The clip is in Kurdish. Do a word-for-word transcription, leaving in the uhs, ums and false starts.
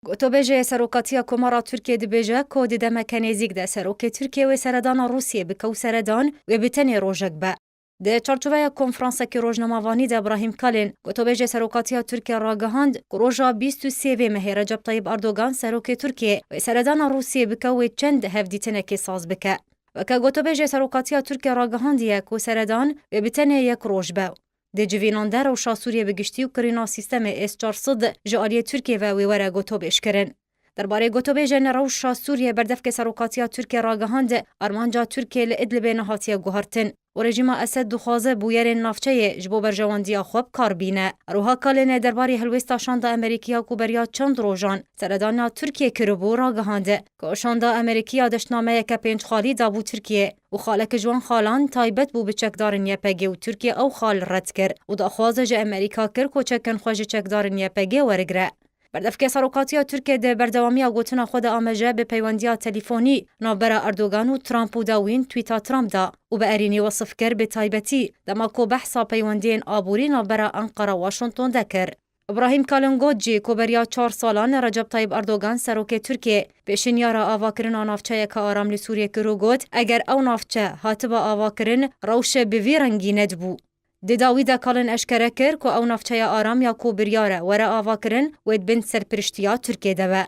Gotobêjê Serokatiya Komara Tirkiyê dibêje ku di demeke nêzîk de serokê Tirkiyê wê seredana Rûsiyê bike û seredan wê bi tenê rojek be. Di çarçoveya konferansekî rojnamevanî de Brahîm Kalin, gotobêjê Serokatiya Tirkiyê ragihand ku roja bîst û sê vê mehê Recep Tayyip Erdogan serokê Tirkiyê wê seredana Rûsiyê bike wê çend hevdîtinekê saz bike. Weke gotobêjê Serokatiya Tirkiyê ragihandiye ku seredan wê bi tenê yek roj be. Di civînan de rewşa Sûriyê bi giştî û kirîna sîstemê S çar sed ji aliyê Tirkiyê ve wê were gotobêjkirin. Derbarê gotobêjên rewşa Sûriyê berdevkê Serokatiya Tirkiyê ragihand, armanca Tirkiyê li Idlibê nehatiye guhertin û rejîma Esed dixwaze bûyerên navçeyê ji bo berjewendiya xwe bi kar bîne. Her wiha Kalin derbarê helwêsta şanda Amerîkiya ku beriya çend rojan seredana Tirkiyê kiribû ragihand ku şanda Amerîkiya deştnameyeke pênc xalî dabû Tirkiyê û xalek ji wan xalan taybet bû bi çekdarên Y P G û Tirkiyê ew xal red kir û daxwaze ji Amerîka kir ku çekên xwe ji çekdarên Y P G werigre. Berdevkê Serokatiya Tirkiyê di berdewamiya gotina xwe de ameje bi peywendiya telîfonî navbera Erdogan û Trump û dawîn twîta Trump da û bi erînî wesif kir, bi taybetî dema ku behsa peywendiyên aborî navbera Enqera Washington de kir. Îbrahîm Kalin got jî ku beriya çar salan Recep Tayyip Erdogan serokê Tirkiyê pêşinyara avakirina navçeyeke aram li Sûriyê kir û got, eger ew navçe hatiba avakirin, rewşe bi vî rengî nedibû. Di dawî de Kalin eşkere kir ku ew navçeya aram ya ku biryar e were avakirin, wê di bin serpiriştiya Tirkiyê de be.